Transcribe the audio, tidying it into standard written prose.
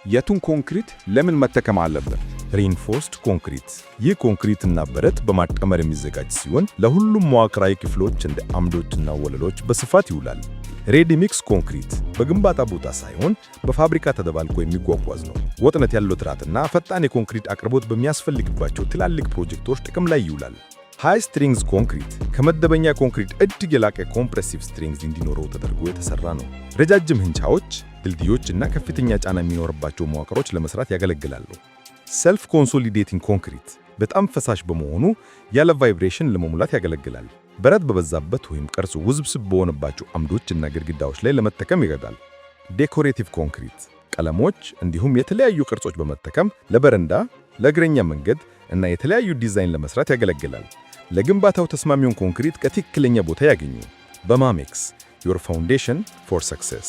የቱን ኮንክሪት ለምን መጠቀም አለብን? Reinforced concrete። ይህ ኮንክሪትና ብረት በማጣመር የሚዘጋጅ ሲሆን ለሁሉም መዋቅራዊ ክፍሎች እንደ አምዶችና ወለሎች በስፋት ይውላል። Ready mix concrete በግንባታ ቦታ ሳይሆን በፋብሪካ ተደባልቆ የሚጓጓዝ ነው። ወጥነት ያለው ጥራትና ፈጣን የኮንክሪት አቅርቦት በሚያስፈልግባቸው ትላልቅ ፕሮጀክቶች ጥቅም ላይ ይውላል። High strength concrete ከመደበኛ ኮንክሪት እጅግ የላቀ compressive strength እንዲኖረው ተደርጎ የተሰራ ነው። ረጃጅም ህንፃዎች፣ ድልድዮች እና ከፍተኛ ጫና የሚኖርባቸው መዋቅሮች ለመስራት ያገለግላሉ። Self consolidating concrete በጣም ፈሳሽ በመሆኑ ያለ vibration ለመሙላት ያገለግላል። ብረት በበዛበት ወይም ቅርጹ ውስብስብ በሆነባቸው አምዶች እና ግድግዳዎች ላይ ለመጠቀም ይረዳል። Decorative concrete ቀለሞች እንዲሁም የተለያዩ ቅርጾች በመጠቀም ለበረንዳ፣ ለእግረኛ መንገድ እና የተለያዩ ዲዛይን ለመስራት ያገለግላል። ለግንባታው ተስማሚውን ኮንክሪት ከትክክለኛ ቦታ ያግኙ። በማሜክስ, your foundation for success.